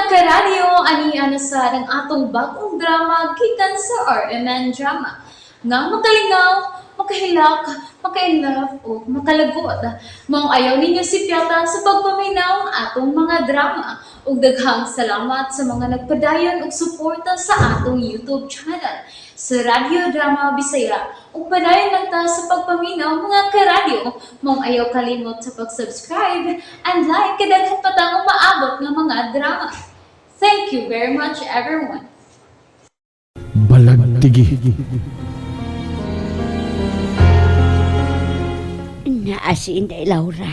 Karadyo, ani ana sa ang atong bagong drama gikan sa RMN Drama. Nga makalingaw, makahilak, makainlove o makalagot. Maong ayaw ninyo sipyata sa pagpaminaw ang atong mga drama. Ug daghang salamat sa mga nagpadayon og suporta sa atong YouTube channel sa Radyo Drama Bisaya. Ug padayon lang ta sa pagpaminaw, mga karadyo. Maong ayaw kalimot sa pag-subscribe and like kay daghan pa tang umaabot nga mga drama. Thank you very much, everyone. Balagtigi. Naa si Inday Laura.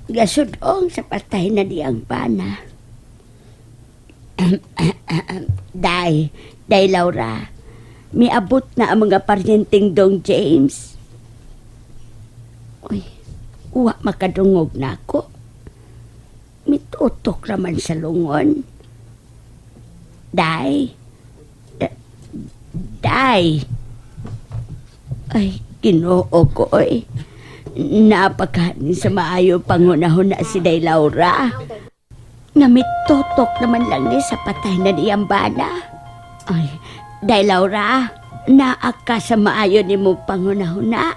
Gasudong sa patay na diyang bana. Day, Day Laura, miabot na ang mga paryenteng Dong James. Uy, uwa makadungog na ako. Mitutok raman sa lungon. Day, Day. Ay, Ginoo ko, oy. Napakanin sa maayo pangunahon na si Day Laura. Nga mitutok naman lang ni sa patay na niyang bana. Ay, Day Laura, naa ka sa maayo ni mo pangunahon na.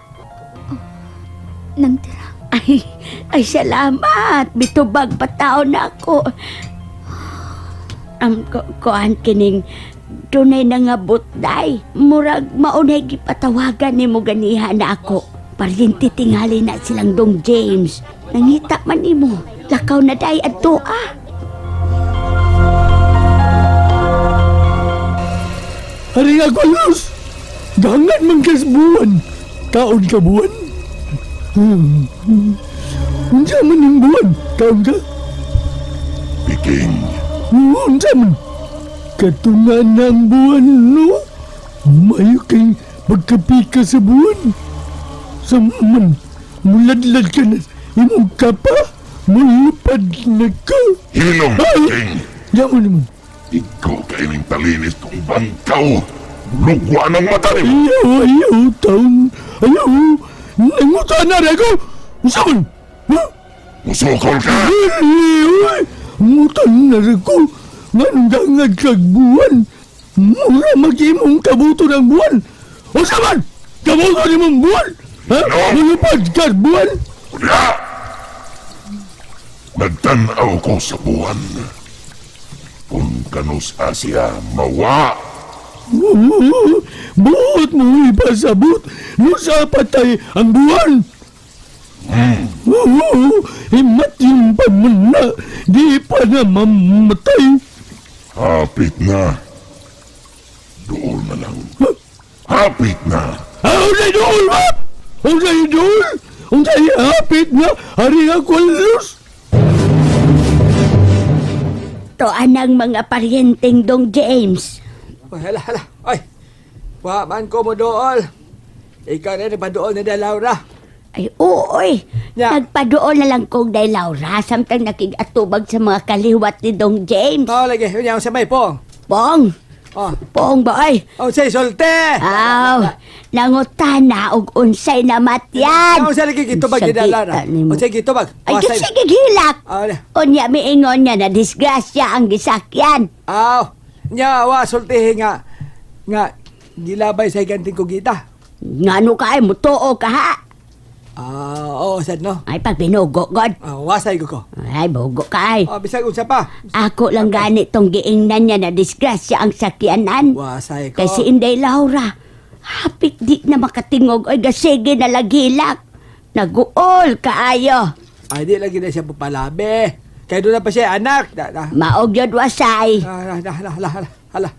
Nang tira. Ay, ay salamat. Bitubag pa tao na ako. Ang kuan kining dunay nangabot, day. Murag maunay gipatawagan nimo ganiha na ako. Paryente tingali na silang Dong James. Nangita man nimo. Lakaw na, day, adto ah. Hari ako los! Gangan man kas buwan! Kaon ka buwan? Unsa man yung buwan? Kaon ka? Piking, Unsa man? Katungan ng buwan, no? Mayo kay pagkapika sa buwan. Sa man, muladlad ka na imong kapa, mulupad na ka. Hilom, Ay! Piking! Yaman naman. Ikaw kaining talinis kong bangkaw! Lugwa ng mata ni Ayaw, ayaw, taon. Ayaw, nanguta na rin ako. Unsa man? Ha? Musukol ka! Ay, ngutan na rin ko. Nganong gangad kag buwan. Mura mag-imong kabuto ng buwan. Unsa man? Kabuto ni mong buwan? Ha? No. Mulupad kag buwan? Wala! Nagtanaw ko sa buwan. Kung kanus Asia, mawa! Oo, buot mo ipasabot. Nusa patay ang buwan. Oo, himat yung pamana. Di pa na mamatay. Hapit na. Dool na lang. Hapit na. Ah, unsay dool ba? Unsay dool? Unsay hapit na? Hari ako los. To anang mga paryenteng Dong James. Ay, hala, hala. Ay, wa man ko mo dool. Ikaw na nagpadool ni Day Laura. Ay, ooy. Nya. Nagpadool na lang kong Day Laura samtang nakigatubag sa mga kaliwat ni Dong James. Oh, lagi. Yun yung sa may pong. Pong, Oh, pong ba ay? oh, say solte. Aw, nangutana og unsay namatyan. Oh, say lagi gitubag ni Day Laura. Sagita nimo. Oh, say gitubag. Ay, Oh, say- sige gihilak. Oh, na. Unya miingon niya na disgrasya ang gisakyan. Aw, nya wa sultihi nga nga gilabay sa higanting kugita. Ngano ka ay mutuo ka ha? Ah, oo, sad no. Ay, pag binugo, God. Ah, wasay ko ko. Ay, bugo ka ay. Oh, bisag unsa pa. Ako lang gani tong giingnan niya na disgrasya ang sakyanan. Wasay ko. Kay si Inday Laura, hapit di na makatingog ay gasige na lagilak. Naguol kaayo. Ay, di lagi na siya papalabi. Kay doon na pa siya anak. Da, da. Maog yun wasay. Ah, hala, hala, hala, hala, hala.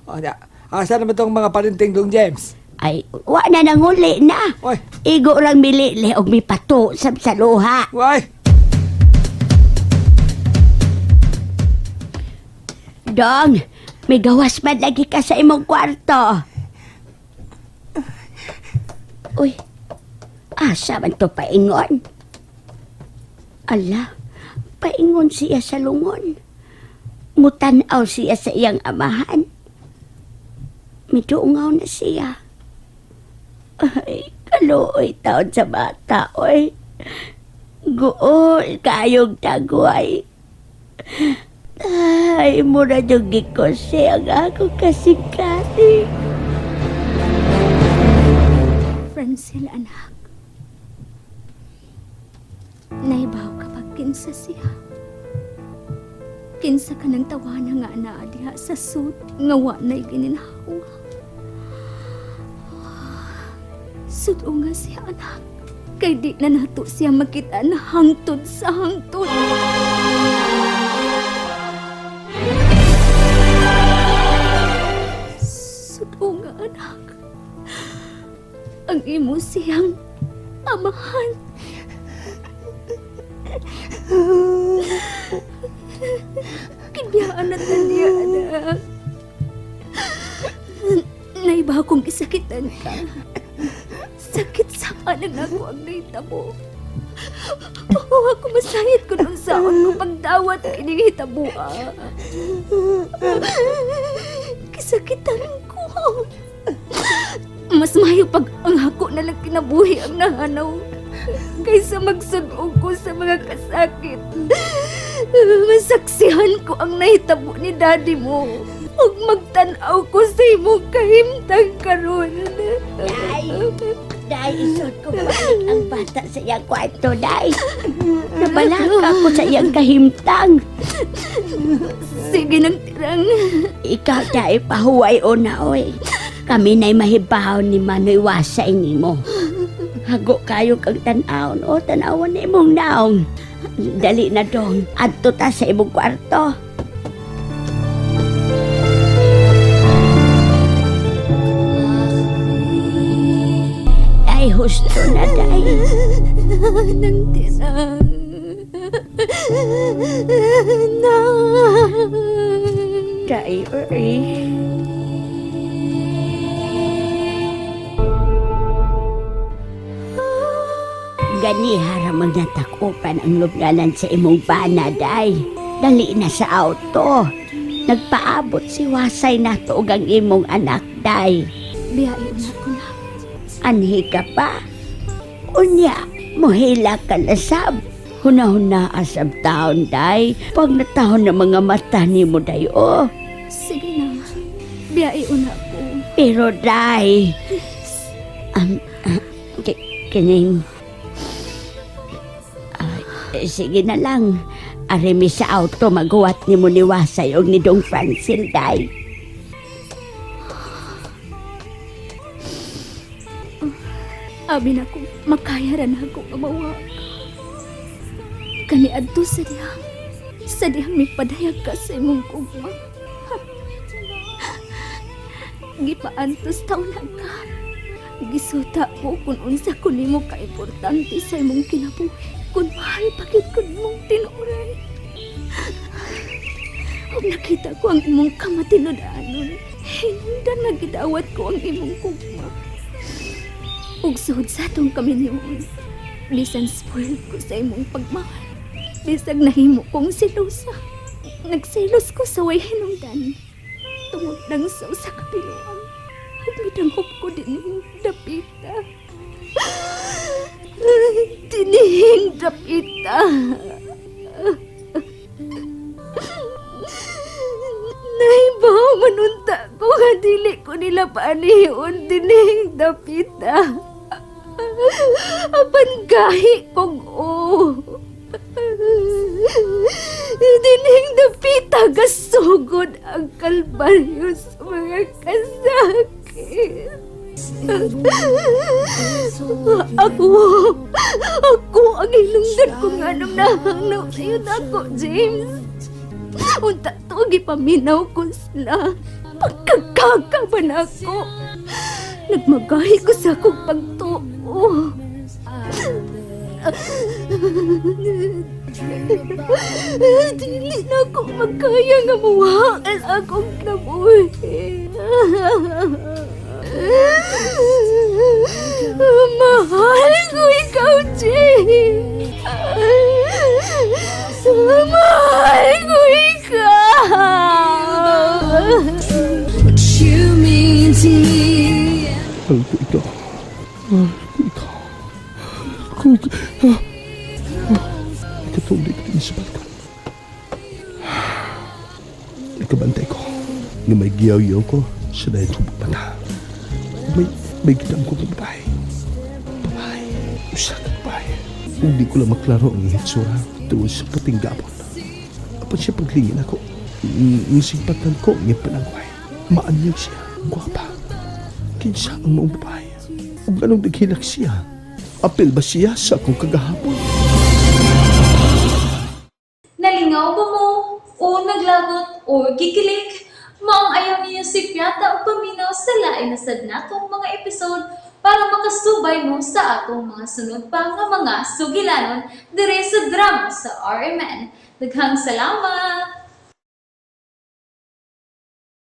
Oh, da. Asa naman tong mga parinting dong James? Ay, wa na nanguli na. Oy. Igo lang milili og mipato sa luha. Why? Dong, may gawas man lagi ka sa imong kwarto. Uy, asa man to paingon? Ala, paingon siya sa lungon. Mutanaw siya sa iyang amahan. Miduungaw na siya. Ay, kaluoy taon sa bata, oy. Guol kayong tagway. Ay, Ay, mura yung gikose ang akong kasing-kasing. Francel, anak. Naibaw kapag kinsa siya. Kinsa ka ng tawana nga anaa diha sa sud nga wa na'y gininhawa. Sudo nga siya, anak. Kay di na nato siya makita na hangtod sa hangtod. Sudo nga, anak. Ang imo siyang amahan. Kibiyaan na niya, anak. Naiba akong isakitan ka. Sakit sa kanan ako ang naita mo. Oo, ako masayit ko nung saon ko pagdawat kining hitabua. Kisakitan ko. Mas mayo pag ang hako na lang kinabuhi ang nahanaw kaysa magsud-og ko sa mga kasakit. Masaksihan ko ang nahitabo ni daddy mo. Ug magtan-aw ko sa imong kahimtang karon. Day! Day, isod ko balik ang bata sa iyang kwarto, Day. Nabalaka ko sa iyang kahimtang. Sige nang tirang. Ikaw, Day, pahuway o na, oy. Kami na'y mahibaw ni Manoy Wasay nimo. Hago kayo kang tan-awon o tan-awan na imong naong. Dali na dong. Adto ta sa imong kwarto. Ay, husto na, Day. Nang tirang. Nang. Day, oy. Gani haramang natakupan ang lubnganan sa imong bana, Day. Dali na sa auto. Nagpaabot si Wasay na og ang imong anak, Day. Biyai na ko na. Anhi ka pa. Unya, muhila ka na sab. Huna-huna asab taon, Day. Pag natahon ng mga mata ni mo, Day, oh. Sige na. Biyai una ko. Pero, Day, kining... Ay, sige na lang. Arimi sa auto, maguwat ni mo ni Wasay og ni Dong Francil, Day. Abi na ko, makaya ra na ako kamawa. Kani adto sa dihang. Sa dihang mipadayag ka sa imong kugma. Gipaantos taon na ka. Gisuta ko kung unsa ko nimo kaimportante sa imong kinabuhi. Kung mahal pa gid ko nimong tinuray. Ug nakita ko ang imong kamatinud-anon. Hinungdan nga gidawat ko ang imong kugma. Ug suod sa atong kaminyuon. Bisan spoiled ko sa imong pagmahal. Bisag nahimo kong silosa. Nagselos ko sa way hinungdan. Tungod lang sa usa ka biluang. Ug midanghop ko dinhing dapita. Dinhing dapita. Naibaw manunta ko nga dili ko nila paanihion dinhing dapita. Apan gahi kong o. Dinhing dapita gasugod ang kalbaryo sa mga kasakit. Ako, ako ang hilungdan ko nga nung nahangnaw sa'yo na ako, James. Unta to, gipaminaw ko sila. Pagkagkakaban ako. Nagmagahi ko sa akong pagtuo. Dili na ako magkaya nga muha ang akong kinabuhi. Mahal ko ikaw, James. Mahal ko ikaw. Mahal ko ikaw. Mahal ko ikaw. Mahal ko ikaw. Ikatuloy ko din sa balkon. Nakabantay ko. Nga may giyaw-yaw ko sa dahil ko mata. May gidam ko ng babae. Babae. Usa ka babae. Hindi ko lang maklaro ang hitsura tungod sa puting gapon. Apan siya paglingin ako. Nisimpatan ko ang iyang panagway. Maanyag siya. Gwapa. Kinsa ang maong babae. Ug anong naghilak siya? Apil ba siya sa akong kagahapon? Nalingaw ba mo? O naglagot o gikilig? Maong ayaw niyo si Piata o paminaw sa lain na sad natong mga episode para makasubay mo sa atong mga sunod pa nga mga sugilanon dire sa drama sa RMN. Daghang salamat!